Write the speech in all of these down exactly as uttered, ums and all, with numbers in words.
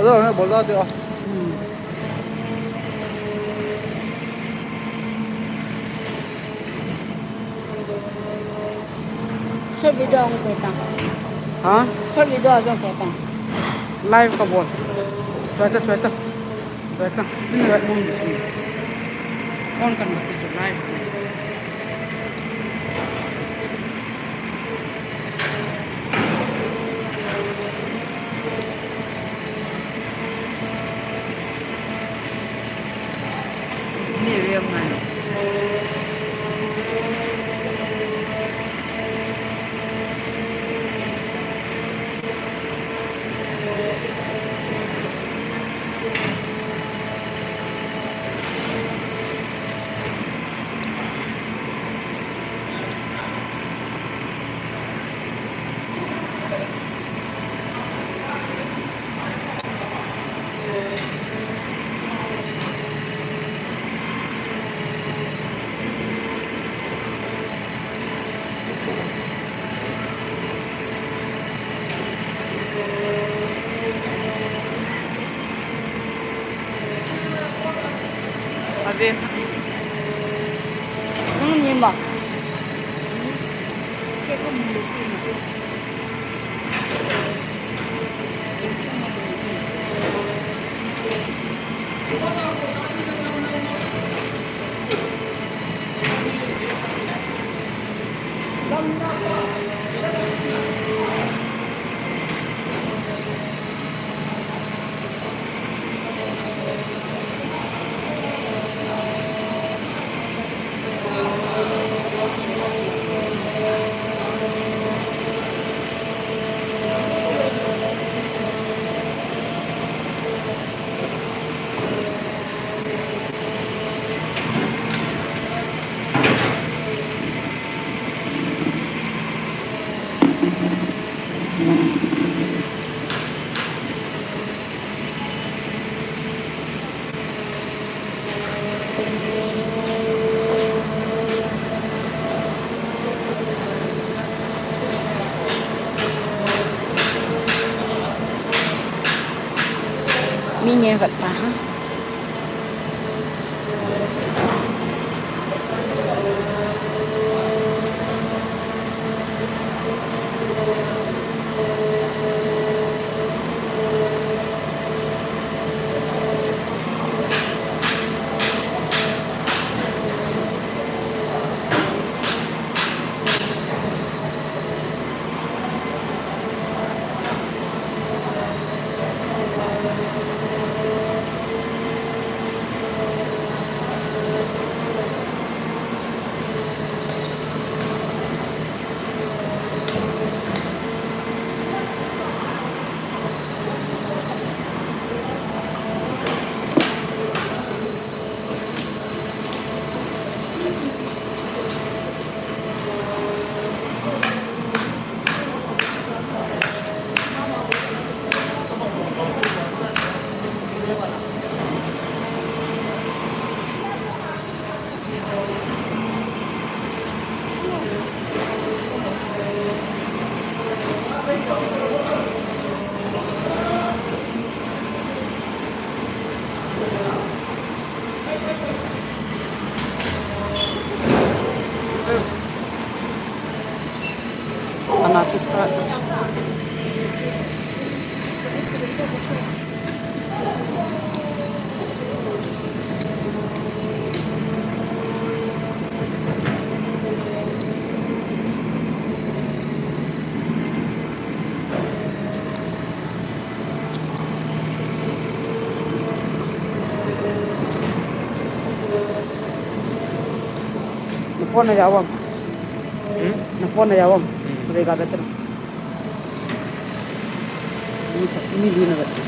Bol da, bol da, te, ah. Short video hung pe ta. Ha? Short video jong pe ta. Live ka bol. Choi ta, choi ta. Choi ta. Choi mong di si. Phone kan bati chu live. Ave. Nang ni ma. Ke ka mu le ku. Mi ngen vat pa ha. Ana chu pha. Na phone na ya wang. Hmm? Na phone na ya wang. Hmm. Re ga better. Ni, ni li na better.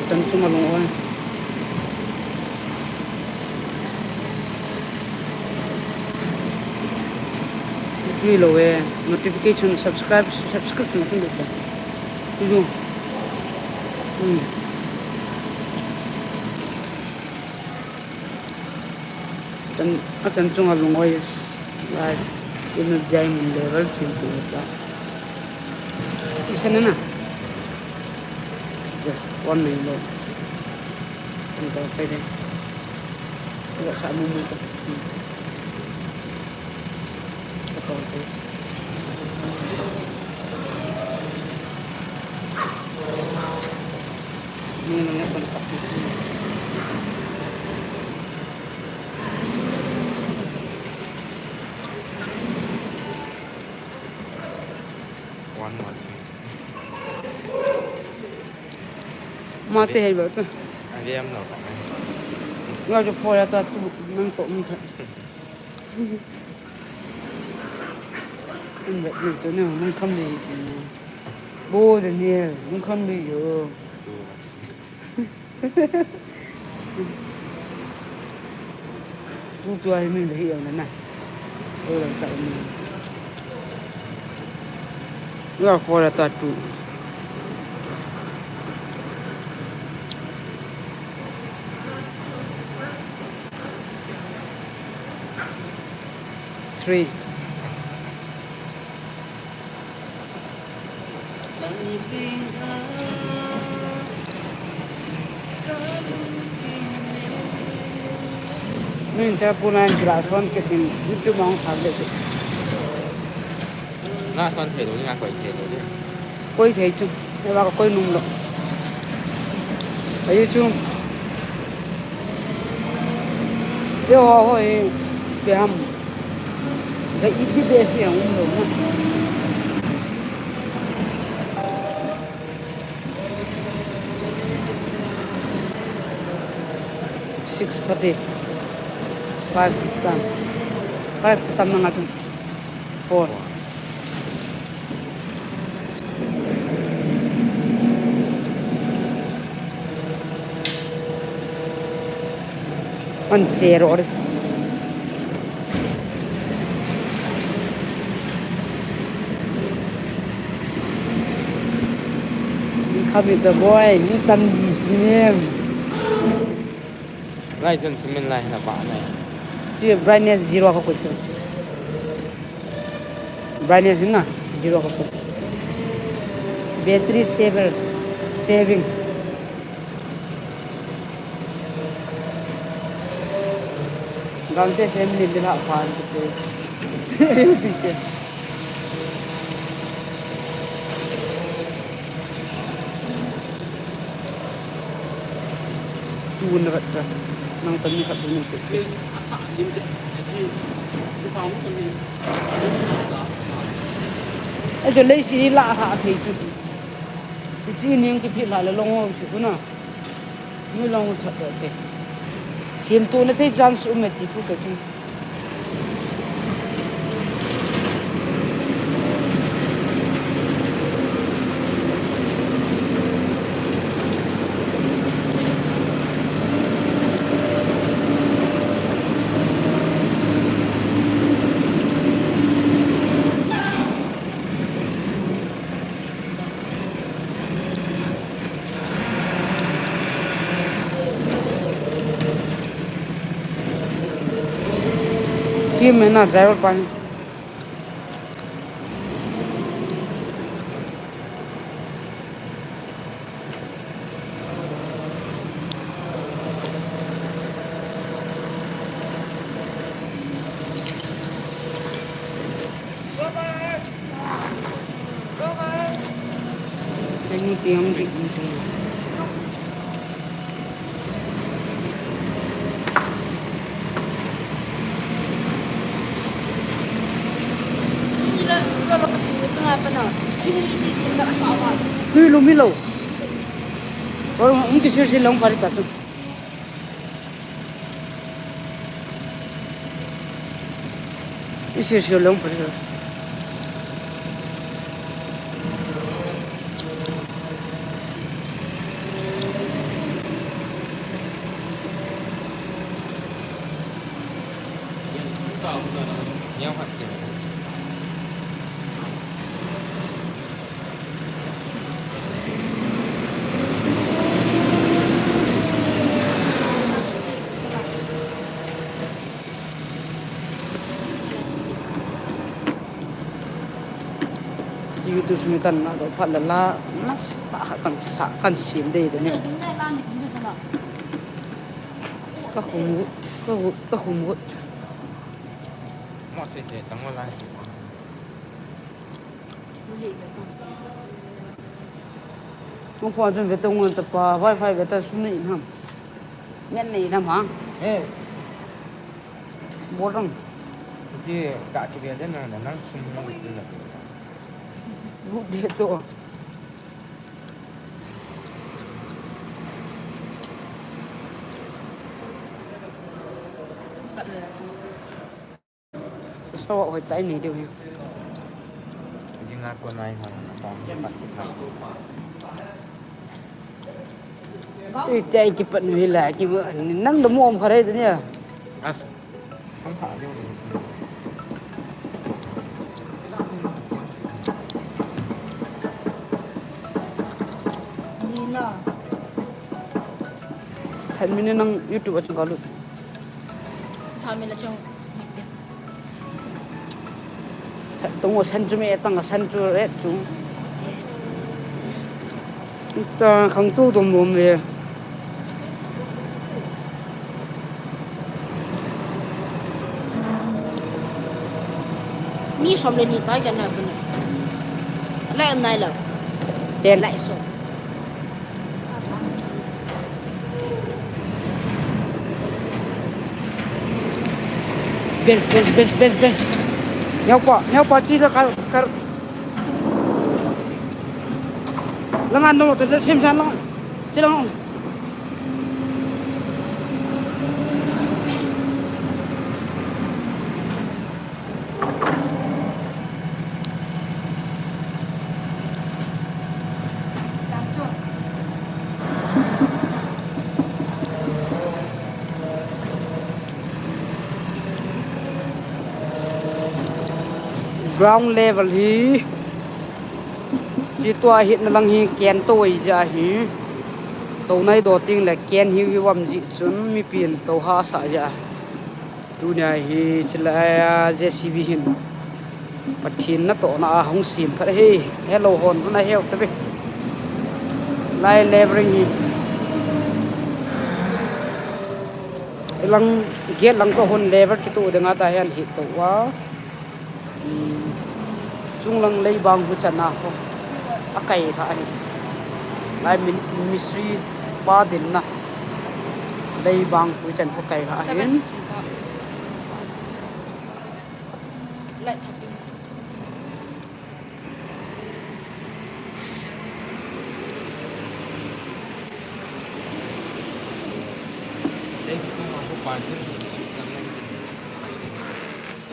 Chan chu ma long oi. Chui lo e, notification, subscribe, subscription tung lo. Chui lo. Hmm. Achan chunga lungoi lai, inu diamond level sim tu ta. Si sana na. Sija, one nine lo. Kan to pe de. Lo sa mu mu ko. Kan to pe. Ni na ya kan to. One more thing. Mate hai ba ta. Ave am lo ka. Nga jo four ya ta tu nang to mi ta. Nang vet ni tu ne, nang kham ni tu ne. Bo de ne, nang kham ni yo. Tu. Tu tu ai min hi na na. Oi, ta min. Nga four ta tu. Three. Min cha pu nine class one ke tin YouTube ma hung sa le. Na son thei lo ni, nga koi thei lo ni. Koi thei chu. Eva ka koi nung lo. Ayu chu. Yo ho ho e. Pe ham. Ga iti be si ang um lo na. Six pati. Five tam. Five tam na nga tu. Four. An che ro re. Khabi the boy, ni tam ji ji ne. Lai chun chumin lai na ba nai. Chi brightness zero ka koi chu. Brightness na zero ka koi. Battery saver, saving. Gante family dila pan te. Tu na vat ka. Nang tani khat tu ni te. Asa lim je. Ji, ji foundation ni. E jo lei si la ha thei chu. Ti chi ning ki phi la le long ho si ku na. Ni long u thot de te. Sim tu na te chance um e ti thu ke ti. Kim na driver pan. Anything, anything. Tui lum hi lo. Or um kisir sir long pari ta tu. Isi isi long pari. YouTube sung kan na do phat la la, na sta kan sa, kan sim dei de ne. Ka khum gu, ka gu, ka khum gu. Mo se se tang lai. Mo phone chun ve tong ngon ta pa, wifi ve ta sum nei nam. Nyan nei nam hang. Eh. Borang. Ti ka ki ve de na na sum nei na. Bu de to. Sawa hoi tai nei deu hi. Jinga ko nai hoi. Ui, tai kipat nu hi la, ki bu, nang da mo om kha re tu nia. As. Ang pha deu. Ni na. Than mi ni nang YouTube a chung ka lut. Than mi na chung. Tung o san chu me tang san chu re chu. Ta khang tu dum dum ve. Mi som le ni kai kan na bu. Lai am nai lo. Ten. Lai som. Bes, bes, bes, bes, bes. Neo pa, neo pa chi la kar, kar. Langa no, te sim san lang. Chi lang. Ground level hi, chi tua hi na lang hi ken to ei ja hi. To nai do ting le ken hi hi wam ji chun mi pin to ha sa ja. Tunia hi chilai a J C B hin Pathen natohna a hung sem phat hi. Hello hon hon a heu ta ve. Lai levering hi. Lang gate lang to hon lever kitu ding a ta hian hi to wa. Chunglang leibang hu chan a ho. A kai kha ahi. Lai min misri pa din na. Leibang hu chan ho kai kha ahi. Seven. Light thirteen.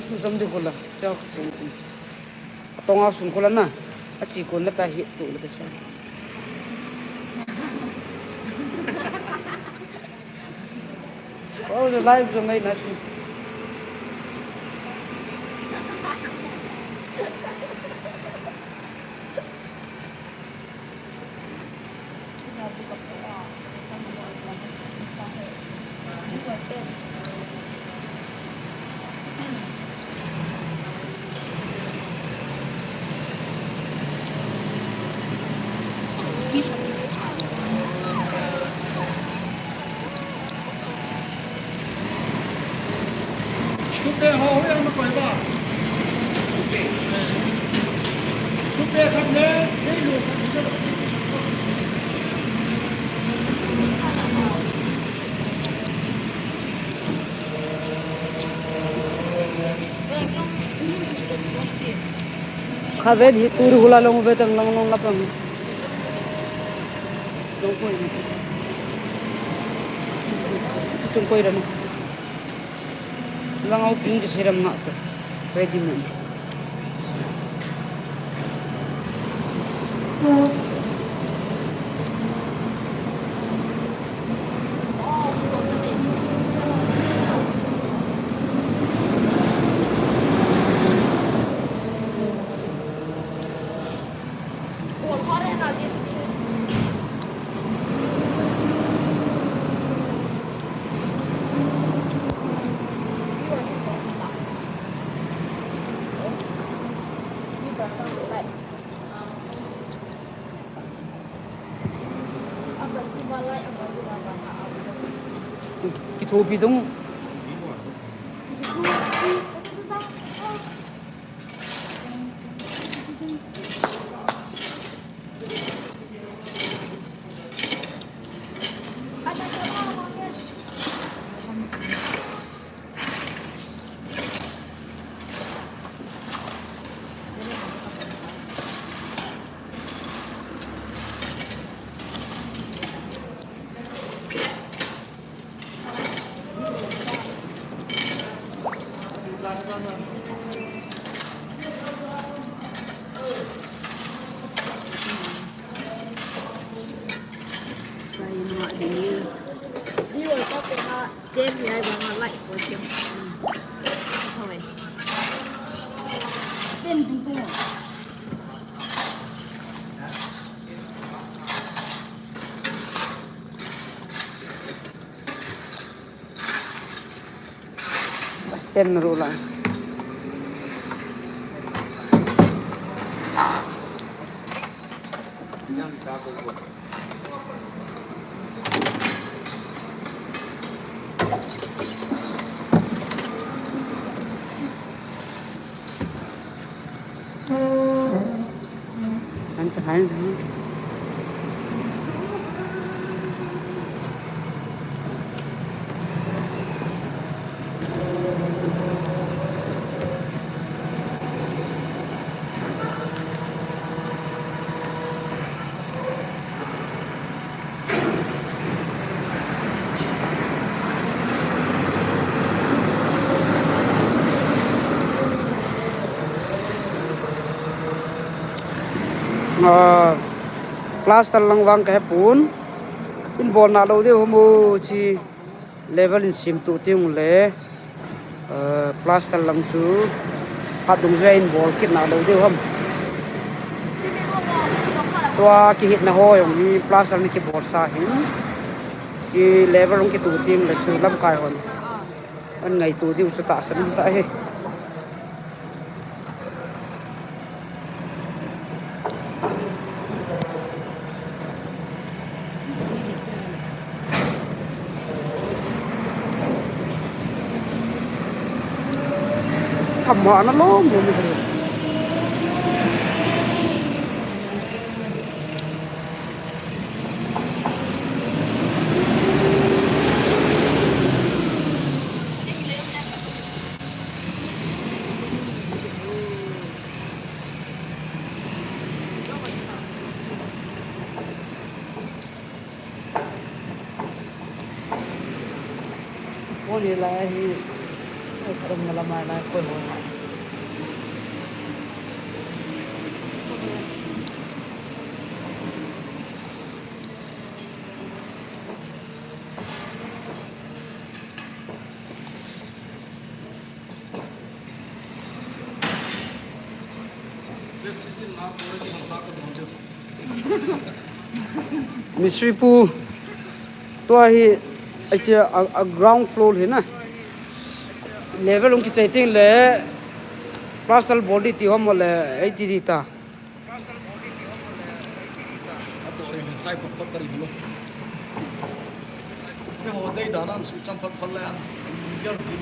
Sun jam di ko la, chao ko sun. Tonga sun ko la na, a chi ko la ta hi tu la ta cha. Oh, the live jong ngai na chu. Khaven hi turi hula long ve tang long long lapang. Long koi ni. Tung koi ram. Lang au ping ke seram nga to. Ready man. Sopi tung. Chen ru la. Ah, plaster lang vang ka hepon. In bol na lo deu mo chi level in sim tu ting le. Ah, plaster lang chu hat dung jeh in bol kit na lo deu ham. Tua kihit na ho jong hi plaster ni kibol sa hin. Ki level jong kitu ting le chu lamkai hon. An ngai tu diu chu tahsan ta he. Thama na lo mo ni. Phone hi lai hi, ai, karom na lamai lai koi ho. Mistri pu, tua hi, achi a, a ground floor hi na. Level ung kichai ting le, plaster bol di ti hom le, ei ti di ta. Ador in chai phot phot tari hilo. Keiho dei dan a su cham phot phot le a. Yar si.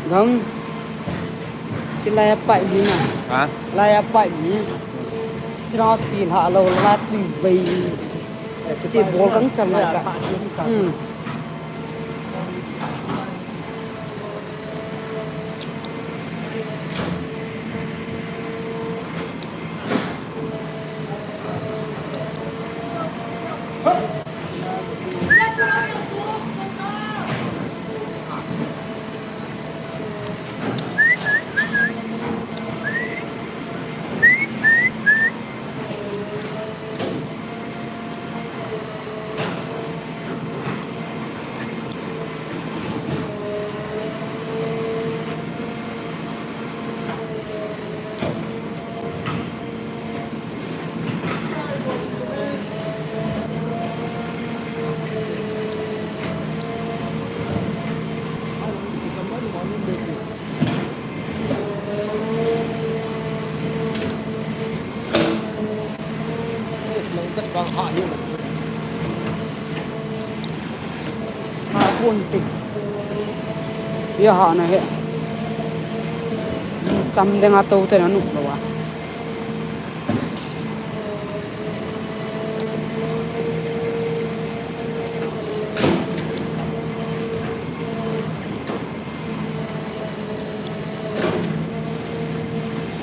Dang. Silai a pai ni na. Ha? Lai a pai ni. Tira ti la lo la ti vei. Ti bol kang chang ka. Hmm. Ha, kun ti. Ya ha na he. Cham ding a to te na nuk lo a.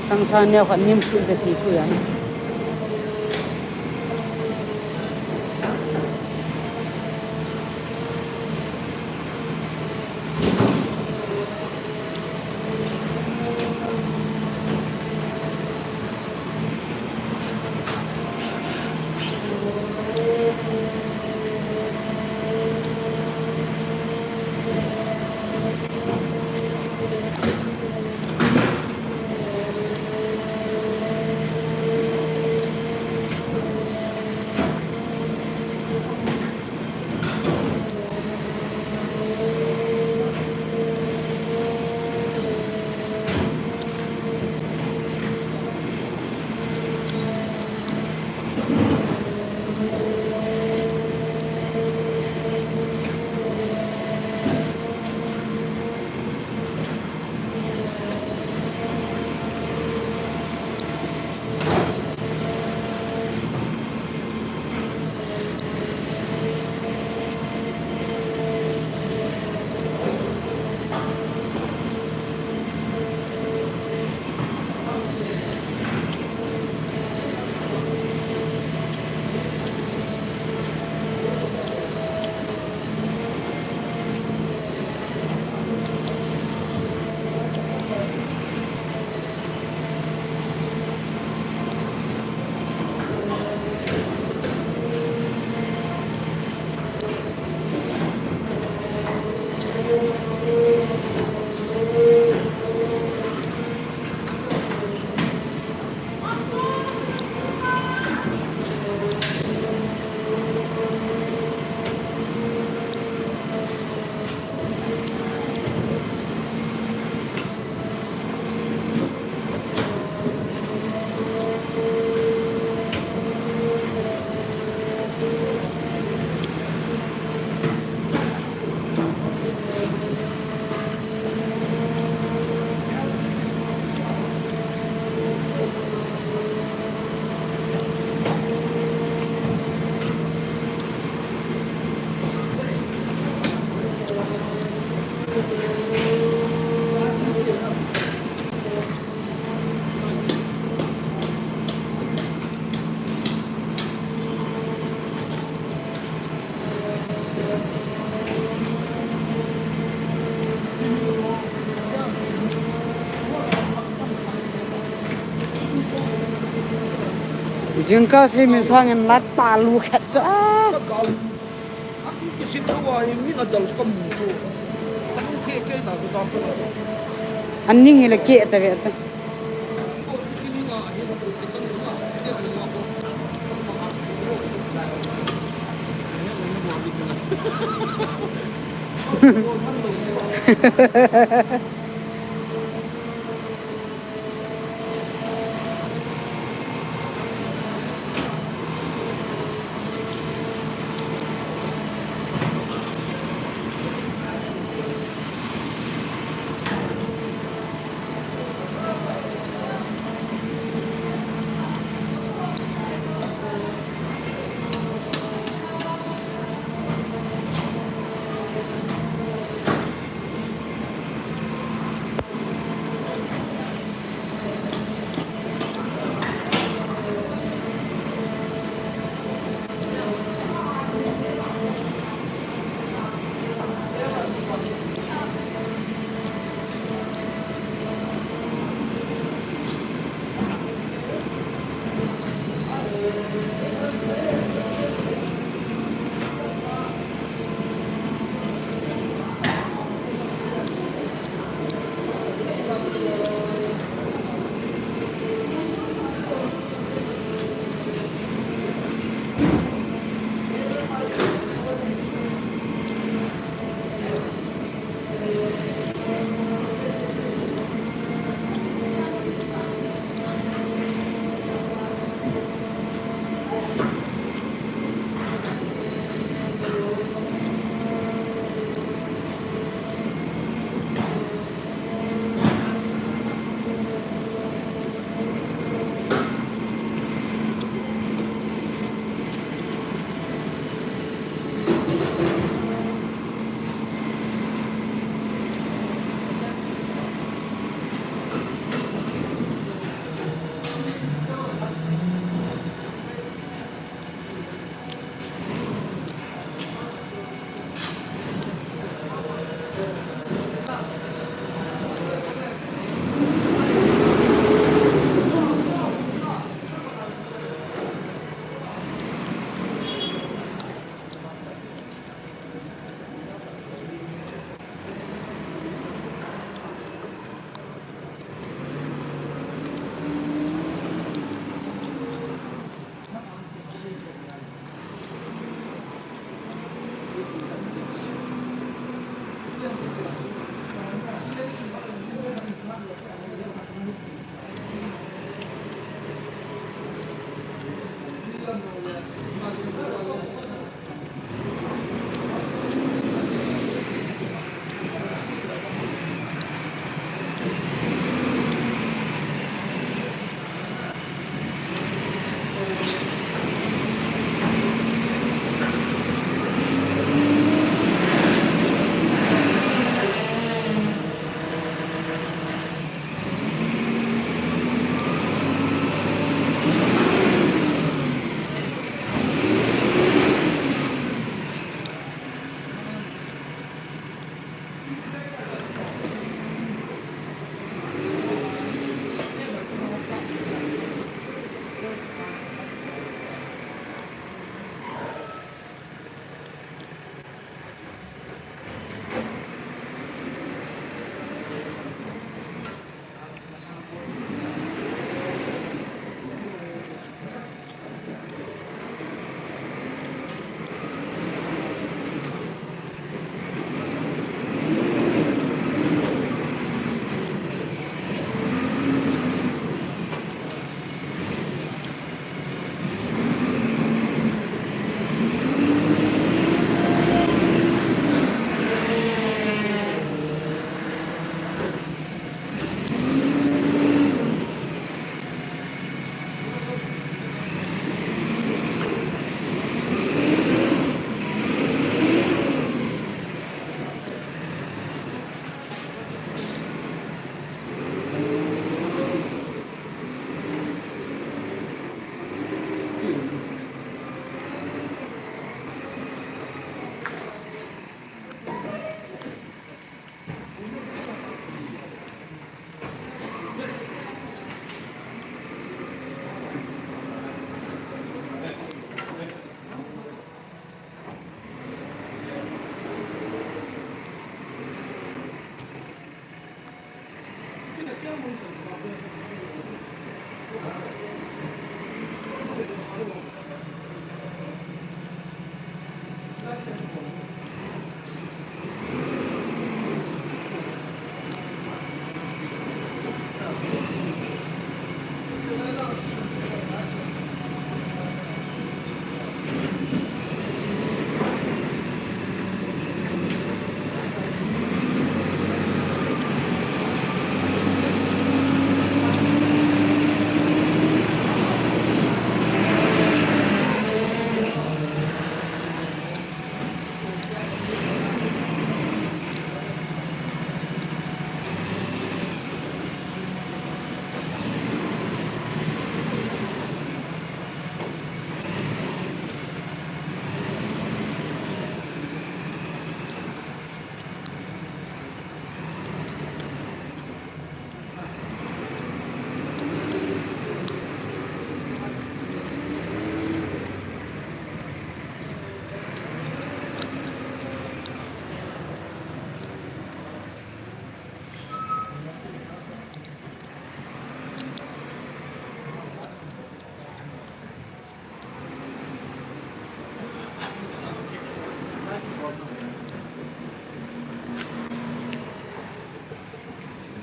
Sangsa neo khat nim sut de ti khu ya. Jingkah si mi sangin lat pa lu khat chu. Ah. Ka gal. Ati kisit tho a hi min adal chu ka mu chu. Ka mu khe khe ta chu ta ko. An ning hi la keh ta ve ta.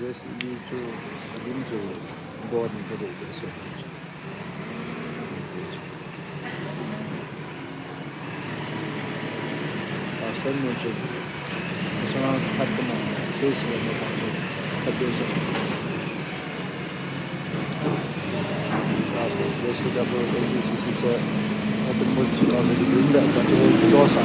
J C B chu, adim chu, bon ka dei ka so. Pastor nu chu, masang khat ka ma, sesi ma pa chu, khat ka so. Pastor, J C W, A B C C so, open board chu, ka dei ka so.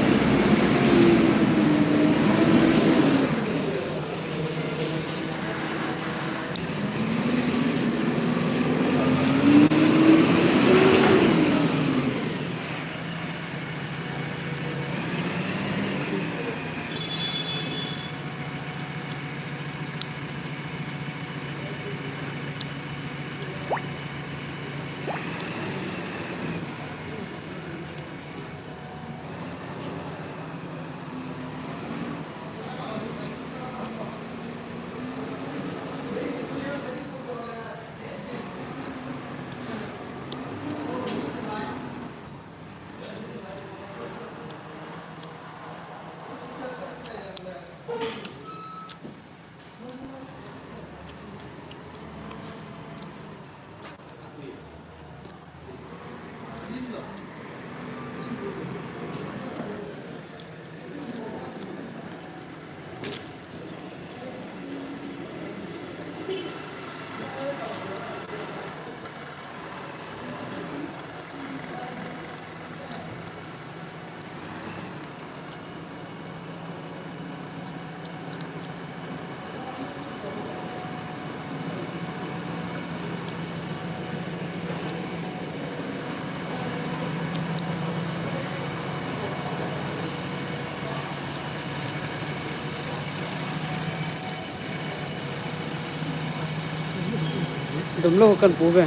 Damlou kan pu ve.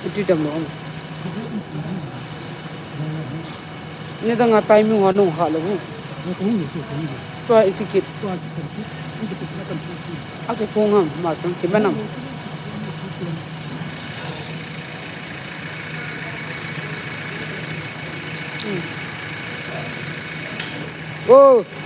Iti damlou. Nidang a timing ho nung kha lou. Tua i ticket. Aki kung ham, ma chun kiman ham. Hmm. Oh.